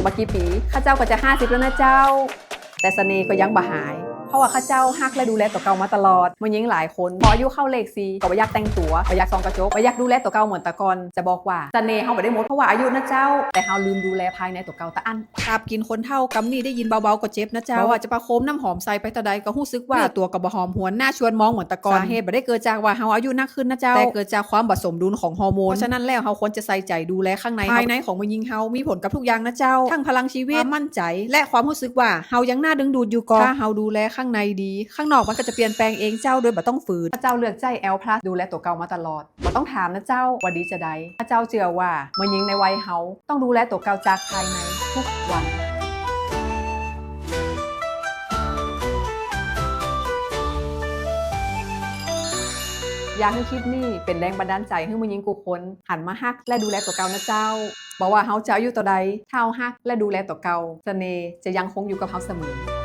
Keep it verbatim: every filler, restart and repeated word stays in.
บ่กี่ปี๋ ข้าเจ้าก็จะห้าสิบแล้วนะเจ้า แต่เสน่ห์ก็ยังบ่หาย เพราะว่าข้าเจ้าฮักและดูแลตั๋วเก่ามาตลอด แม่ญิงหลายคน พออายุเข้าเลขสี่ ก็บ่อยากแต่งตั๋ว บ่อยากส่องกระจก บ่อยากดูแลตั๋วเก่าเหมือนแต่ก่อน จะบอกว่าเสน่ห์เฮาบ่ได้หมด เพราะว่าอายุนะเจ้า แต่เฮาลืมดูแลภายในตั๋วเก่าตะอั้น กราบกิ๋นคนเฒ่า กำนี้ได้ยินเบาๆ ก็เจ็บนะเจ้า บ่ว่าจะประโคมน้ำหอมใส่ไปเต้าใดก็ฮู้สึกว่า เนื้อตั๋วก็บ่หอมหวน หน้าชวนมองเหมือนแต่ก่อน สาเหตุบ่ได้เกิดจากว่าเฮาอายุนักขึ้นนะเจ้า แต่เกิดจากความบ่สมดุลของฮอร์โมน เพราะฉะนั้นแล้วเฮาควรจะใส่ใจ๋ดูแลข้างใน ภายในของแม่ญิงเฮามีผลกับทุกอย่างนะเจ้า ทั้งพลังชีวิต ความมั่นใจ๋ และความฮู้สึกว่าเฮายังน่าดึงดูดอยู่ก่อ ถ้าเฮาดูแลข้างในดี ข้างนอกมันก็จะเปลี่ยนแปลงเองเจ้า โดยบ่ต้องฝืน ข้าเจ้าเลือกใจ๊ แอลพลัส ดูแลตั๋วเก่ามาตลอด บ่ต้องถามนะเจ้า ว่าดีจาใด ข้าเจ้าเจื้อว่าแม่ญิงในวัยเฮา ต้องดูแลตั๋วเก่าจากภายในทุกวัน อยากหื้อคลิปนี้เป๋นแรงบันดาลใจ๋หื้อแม่ญิงกู้คน หันมาฮักและดูแลตั๋วเก่านะเจ้า บ่ว่าเฮาจะอายุเต้าใด ถ้าเฮาฮักและดูแลตั๋วเก่า เสน่ห์จะยังคงอยู่กับเฮาเสมอ